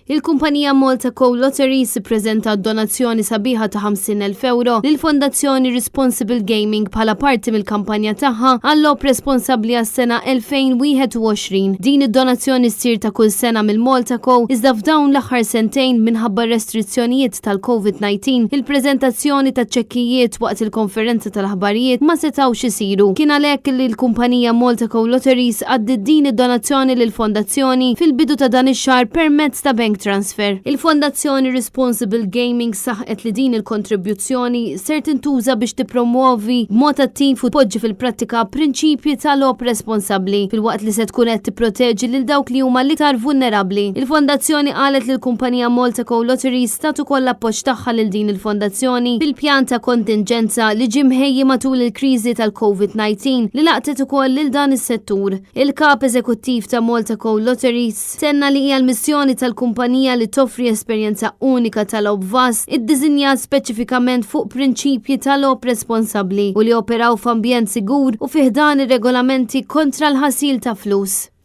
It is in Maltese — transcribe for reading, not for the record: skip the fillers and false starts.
Il-kumpanija Malta Co Lotteries ippreżentat donazzjoni sabiħa ta' 50,000 ewro lill-Fondazzjoni Responsible Gaming bħala parti mill-kampanja tagħha għal-logħob responsabbli għas-sena 2021. Din id-donazzjoni ssir ta' kull sena mill-Malta Co iżda f'dawn l-aħħar sentejn minħabba r-restrizzjonijiet tal-Covid-19 il-preżentazzjoni taċ-ċekkijiet waqt il-konferenza tal-aħbarijiet ma setgħux isiru. Kien għalhekk li l-kumpanija Malta Co Lotteries għaddiet din id-donazzjoni lill-Fondazzjoni fil-bidu ta' dan ix-xahar permezz ta' bank transfer. Il-Fondazzjoni Responsible Gaming saħqet li din il-kontribuzzjoni ser tintuża biex tippromwovi b'mod attiv u tpoġġi fil-prattika prinċipji ta' logħob responsabbli, filwaqt li se tkun qed tipproteġi lil dawk li huma l-iktar vulnerabbli. Il-Fondazzjoni qalet li l-kumpanija Maltaco Lotteries tat ukoll l-appoġġ tagħha lil din il-fondazzjoni fil-pjan ta' kontinġenza li ġie mħejji matul il-kriżi tal-Covid-19 li laqtet ukoll lil dan is-settur. Il-Kap Eżekuttiv ta' Malta Co Lotteries tenna li hija l-missjoni tal-kumpanija li toffri esperjenza unika ta' logħob vast iddisinjat speċifikament fuq prinċipji ta' logħob responsabbli u li joperaw f'ambjent sigur u fi ħdan ir-regolamenti kontra l-ħasil ta' flus.